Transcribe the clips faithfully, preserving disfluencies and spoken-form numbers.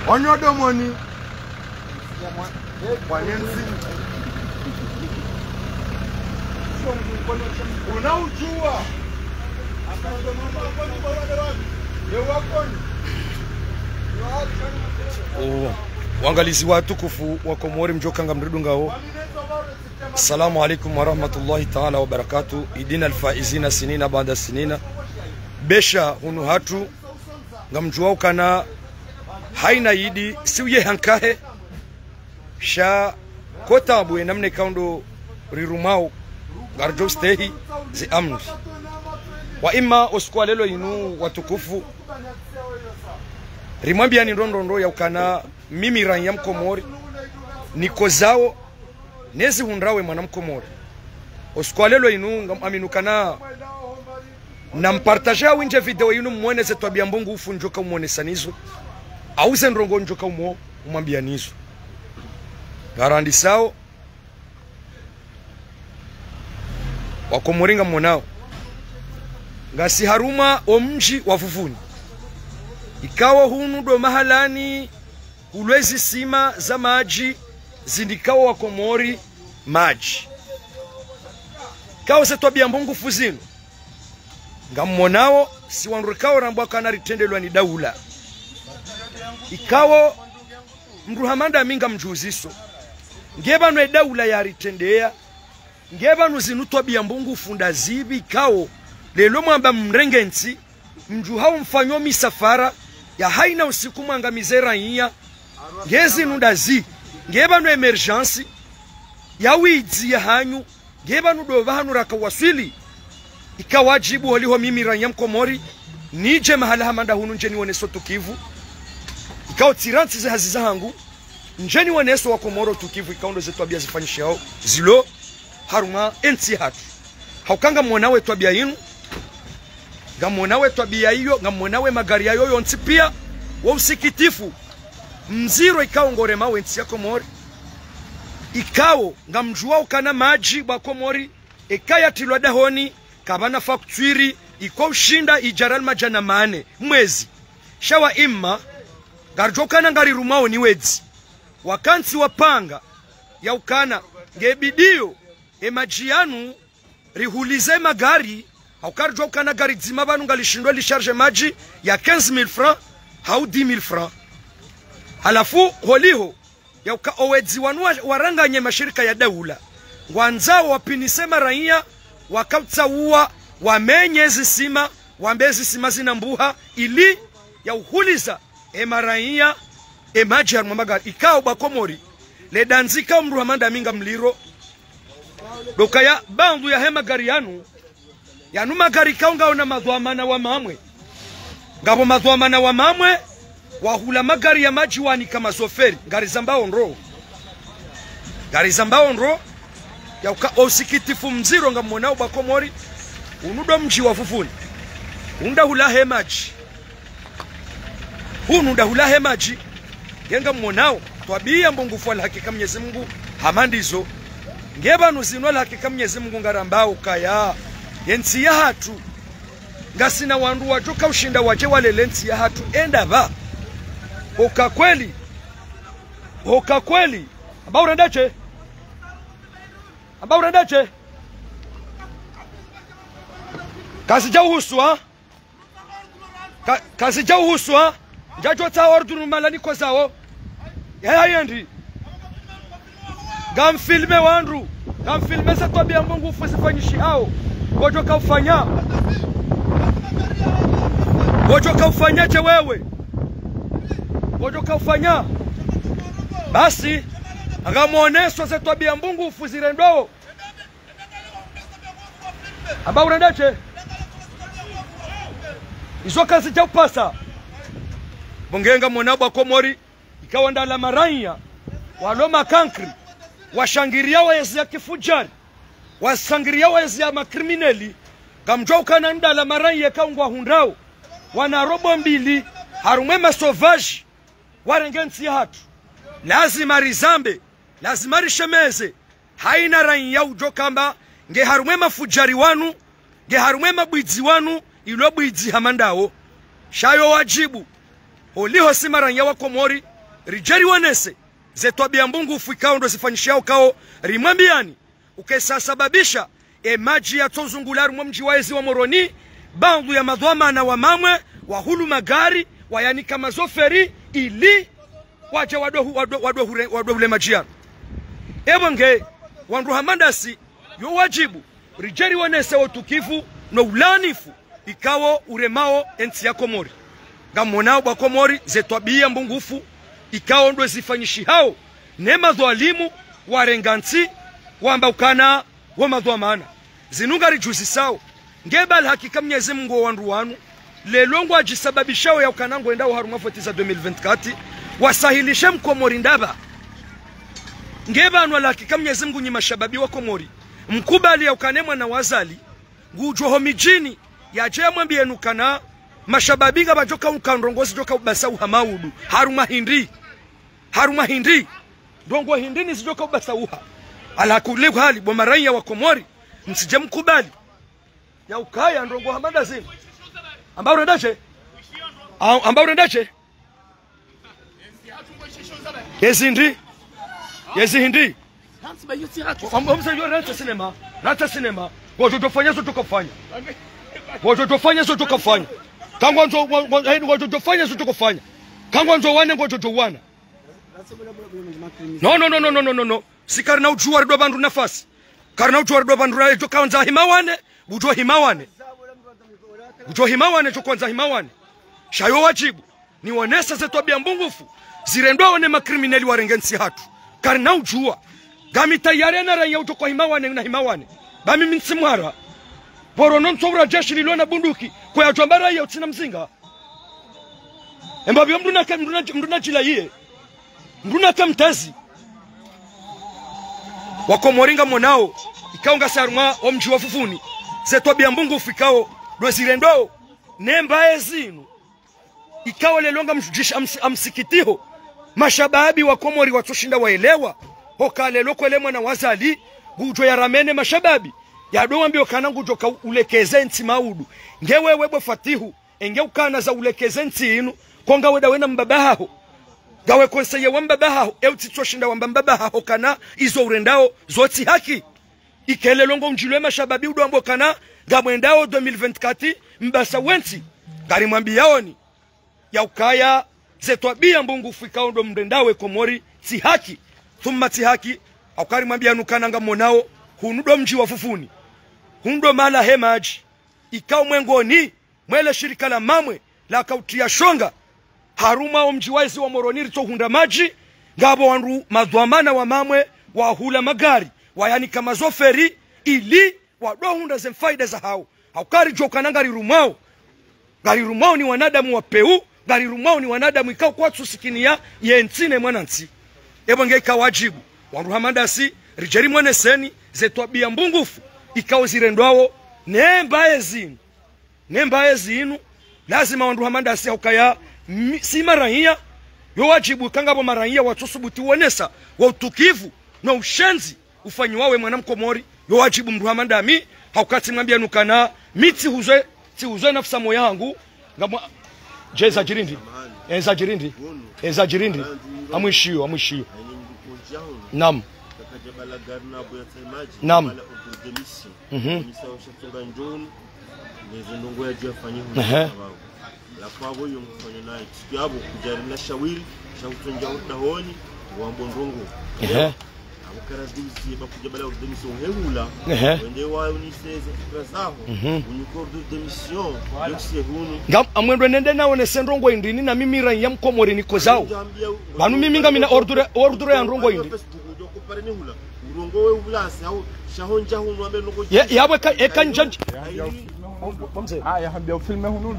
Onyodomoni. Wanenzi. Unaujua. Oh, wangalizi watukufu wa Komori mdjoka ngamridungao. Assalamu alaikum warahmatullahi taala wabarakatuh. Idina alfaizina sinina baada sinina. Besha hunu hatru ngamdjuwa ukana haina idi siuye hankahe. Sha kota bwe namna ikao ndo rirumao ngaridjo stehi ze amri. Wa ima osiku wa lelo inu watukufu, rimwambiani ndrongoo ndro ya ukana mimi raiya mkomori nikozao nezi hundrawe mwana mkomori. Osiku wa lelo inu ngam aminukana na mpartaje ha windji video inu mwone ze twabiya mbovu mdjoka umwonesa nizo. Au ze ndrongoo mdjoka umwo umwambiya nizo. Ngarandisao wakomori ngamwonao. Ngasi harumwa omdji wa Vuvuni. Ikao hunu ndo mahalani hulwa ezisima za madji zindikao wakomori madji. Ikao ze twabiya mbovu zinu ngamwonao, si wandru ikao rambwa kana ritrendelwa ni daula. Ikao mdru hama ndami ngamdjuziso. Nge pvanu edaula yaritrendeya. Nge pvanu zinu twabiya mbovu nda zipvi ikao lelo mwamba mrenge ntsi, mdjuha umfanyo misafara ya haina usiku mwangamize raiya. Nge zinu nda zi. Nge pvanu émergence ya widzi ya hanyu. Nge pvanu ndo pvahanu raka waswili. Ika wadjibu holiho mimi raiya mkomori nidje mahala hama nda hunu ndje nionese utukivu. Ikao tsirantsi ze hazi za hangu ndje nionese wakomori utukivu ikao ndo ze twabiya zifanyishihao zilo harumwa entsi yahatru. Hauka ngamwonao etwabiya inu, ngamwonao etwabiya iyo, ngamwonao emagari yayo yontsi piya, wo usikitifu mdziro ikao ngoremao entsi ya Komori. Ikao ngamdjuwa ukana madji bwa Komori, eka yatrilwa dahoni, kapvana fakutwiri, iko ushinda idjara madjana mane mwezi. Sha wa ima, ngaridjo ukana ngarirumwao ni wedzi. Wakantsi wapanga ya ukana nge bidiyo emadji yanu rihulize magari, hauka ridjuwa ukana gari dzima pvanu ngalishindwa li charge madji ya quinze mille francs hau dix mille francs. Halafu holiho ya uka owedzi wanu wa, waranganye mashirika ya daula. Ngwandzao wapvinise maraiya, wakautsaua, wamenye ezisima, wambe ezisima zina mbuha, ili ya uhuliza emaraiya emadji harumwa magari. Ikao bwa Komori, le dandzi ikao mdru hama ndami ngamliro. Ndo ukaya bandru yahe magari yanu, yanu magari ikao ngayo na madhwamana wa mamwe. Ngapvo madhwamana wa mamwe, wahula magari ya madji wanika mazoferi, ngarizambao ndro. Ngarizambao ndro, ya uka usikitifu mdziro ngamwonao bwa Komori, unu ndo mdji wa Vuvuni. Unu nda hulahe madji. Hunu nda hulahe madji, nge ngamwonao, twabiya mbovu alhakika Mnyezi Mungu hama ndizo. Nge pvanu zinu alhakika Mnyezi Mungu ngarambao ukaya, yentsi yahatru, ngasina wandru wadjoka ushinda wadje walele entsi yahatru enda pva. Hoka kweli, hoka kweli, amba urenda she? Amba urenda she? Kazidja uhusu, ha? Ka, kazidja uhusu, ha? Ndjadjo tsaha ordre mala nikozao. Yaya yendi. Ngamfilme wandru. Ngamfilme ze twabiya mbovu zifanyishihao. Ngodjoka ufanya. Ngodjoka ufanya she wewe? Ngodjoka ufanya? Basi, ngamwoneso ze twabiya mbovu zirendwao. Amba urenda she? Izo kazidja upasa. Bo nge ngamwonao bwa Komori, ikao ndala maraiya, walo makankri, washangiriya wezi ya kifudjari, washangiriya wezi ya makrimineli, ngamdjuwa ukana ndala maraiya ikao ngwahundrao, wana robo mbili, harumwa emasauvage, warenge entsi yahatru. Lazima rizambe, lazima rishemeze, haina raiya udjo kamba nge harumwa emafudjari wanu, nge harumwa emabwidzi wanu, ilo bwidzi hama ndawo. Sha yo wadjibu, holiho si maraiya wa Komori, Ridje riwonese ze twabiya mbungufu ikao ndo zifanyishihao ikao rimwambiyani, uka zisababisha ye madji yatsozungula harumwa mdji wa ezi wa Moroni, baadhwi ya madhwamana wa mamwe, wahulu magari, wayanika mazoferi, ili wadje wadjo hu-, wadjo, wadjo hure-, wadjo hule madji yanu. Ebo nge, wandru hama ndasi, yo wadjibu, ridje riwonese wo utukivu no ulaanifu ikao uremao entsi ya Komori. Ngamonao bo wa Komori ze twabiya mbungufu ikao ndo zifanyishihao ne madhwalimu warenga ntsi, wamba ukana wo madhwamana. Zinu ngaridjuzisao. Nge bali hakika Mnyezi Mungu wo wandru wanu, leo ngwadjisababishao ya ukana ngwendao harumwa voti za deux mille vingt-quatre, wasahilishe mkomori ndapvi. Nge pvanu wala hakika Mnyezi Mungu nyi mashababi wa Komori, mkubali ya ukana ye mwana wa Azali ngudjo ho midjini, yadje yamwambiyeni ukana mashababi ngapvadjoka uka ndrongoo zidjoka ubasauha maudu. Harumwa hindri? Harumwa hindri? Ndrongoo hindri ni zidjoka ubasauha? Ala kulli hali, bo maraiya wa Komori, msidje mkubali ya ukaya ndrongoo hama ndazinu. Amba urenda dje? A-, amba urenda dje? Yezi hindri? Yezi hindri? Am-, amse yo, rantsa sinema. Rantsa sinema. Ngodjo djofanya zo djokofanya. Ngodjo djofanya zo djokofanya. Kangwandzo, ngo-, ngo-, eh, ngodjo djofanya zo djokofanya. Kangwandzo wane, ngodjo djowana. No, no, no, no. Si karina udjuwa ridwa pvandru nafasi. Karina udjuwa ridwa pvandru ra edjo kaondza hima wane, budjo hima wane. Budjo hima wane, djo kaondza hima wane. Sha yo wadjibu, niwonese ze twabiya mbungufu zirendwao ne makrimineli warenge ntsi hatru. Karina udjuwa. Ngami tayari na raiya udjo kwa hima wane, na hima wane. Ba mimi ntsi mwara. Pvoro no ntso ura jeshi lilo na bunduki, kwayadjwamba raiya utsina mzinga. Embapvi yo mndru nake, mndru na, mndru na djila iye. Mndru nake mtezi. Wakomori ngamonao, ikao ngasi harumwa wo mdji wa Fufuni, ze twabiya mbungufu ikao ndo zirendwao ne mbaye zinu. Ikao leo ngamdjudjisha amsi-, amsikitiho. Mashababi wa Komori watsoshinda waelewa. Hoka leo kweli mwana wa Azali ngudjo yaramene mashababi, yadjo wambiya ukana ngudjo ka ulekeze ntsi maudu. Nge wewe bo Fatihu, enge ukana za ulekeze ntsi inu, ko ngawe ndawe na mbaba haho. Ngawe konseye wa mbaba haho, e utsitsoshinda wamba mbaba haho kana izo urendao zo tsi haki. Ike leo ngo undjilwe mashababi udjo wamba ukana ngamwendao deux mille vingt-quatre, mbasa wentsi. Ngarimwambiyaoni ya ukaya ze twabiya mbungufu ikao ndo mrendao we Komori, tsi haki. Thumma tsi haki, hauka rimwambiyani ukana ngamonao, hunu ndo mdji wa Fufuni. Hunu ndo mahala he madji. Ikao mwengoni mwa le shirika la mamwe laka utriya shonga harumwa wo mdji wa ezi wa Moroni ritsohundra madji, ngapvo wandru madhwamana wa mamwe wahula magari, wayanika mazoferi, ili wadjo hundra ze mfaida zahao. Hauka ridjuwa ukana ngarirumwao. Ngarirumwao ni wanadamu wa pewu, ngarirumwao ni wanadamu ikao kwatsusikiniya ye ntsi ne mwanantsi. Ebo nge ika wadjibu, wandru hama ndasi, ridje rimwoneseni ze twabiya mbungufu ikao zirendwao ne mbaye zinu. Ne mbaye zinu, lazima wandru hama ndasi haukaya mi-, si maraiya, yo wadjibu kangapvo maraiya watsosubuti wonesa wo utukivu no ushenzi ufanyiwao we mwana mkomori, yo wadjibu mndru hama ndami, hauka tsimwambiyani ukana mi tsihuzwe, tsihuzwe nafsi moya hangu, ngamwa-, je, zadjiri ndri? E, zadjiri ndri? E, zadjiri ndri? Amwishiyo, amwishiyo. Naam. Naam. Mhm. Ehe. Ehe. Ehe. Mhm. Ngam-, amwendo nende nawonese ndrongoo hindri ni na mimi raiya mkomori nikozao. Pvanu mimi ngamina ordre, ordre ya ndrongoo hindri. Ye, yapvo eka, eka ndjandji.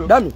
Dami.